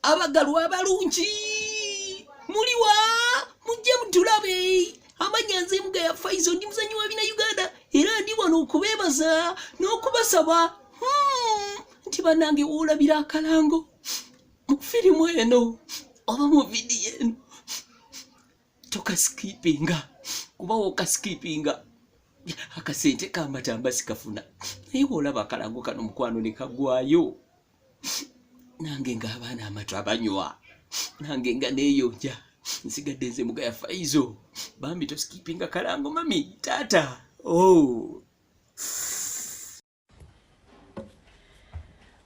Abagalwa abalungi muliwa, mujje mutulabe. Amanya nze Mugaya Faizo, ndi muzanyi wa bina Uganda, era ndi wano okubeebaza n'okubasaba nti bannange, woolabira akalango mu firimu eno oba mu vidiyo eno, tokasikipinga, kuba wokasikipinga akasente kamatamba sikafuna. Naye woolaba akalango kano, mukwano, ne kagwayo, nange ng'abaana amatu abanywa, nange nga neeyonja, nsigadde nze Mugaya Faizo. Bambi, tosikipinga kalango, mami, taata, oh.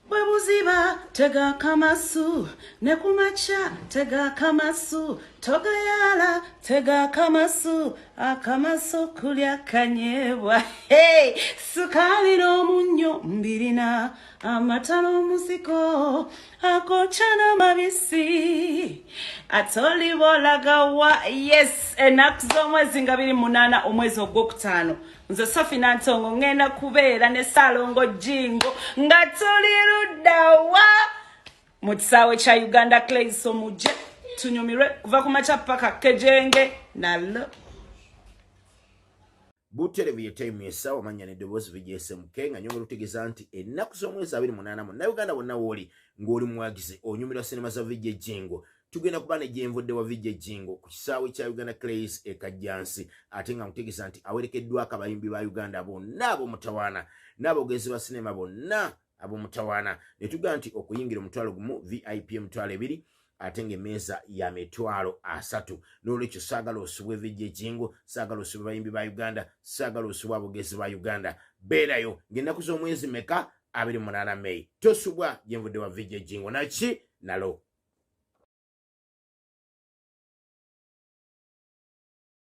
Bwe buziba tega akamasu, ne ku makya tega akamasu, togayaala, tega akamasu, akamasu kulya kanyeebwa. Hey! Sukaali n'omunnyo mbirina, amata n'omuziko agokya n'amabisi, ate oliba olagawa? Yes, ennaku z'omwezi nga 28 omwezi ogwokutaano, nze Sofi Nantongo ŋŋenda kubeera ne Saalongo Jingo nga tuli luddawa mu kisaawe kya Uganda Clays. So mujje tunyumirwe kuva ku makya paka kejenge nalo. Buterevu ye time, essaawa, manya n'eddoboozi VJSMK, nga nyongera otegeeza nti ennaku z'omwezi 28, Munnayuganda wonna wooli ng'oli muwagizi onyumirwa sinema za VJ Jingo, tugenda kuba ne gyenvudde wa VJ Jingo ku kisaawe kya Uganda Clays e Kajjansi. Ate nga nkutegeeza nti awerekeddwako abayimbi ba Uganda bonna ab'omutawaana n'abogezi ba sinema bonna ab'omutawaana, ne tugamba nti okuyingira 10,000, VIP 20,000, ate ng'emmeeza ya 30,000. N'olwekyo saagala osubwe VJ Jingo, saagala osubwe bayimbi ba Uganda, saagala osubwe abogezi ba Uganda. Beerayo ng'ennaku z'omwezi meka? 28 May. Tosubwa gyenvudde wa VJ Jingo naki nalo.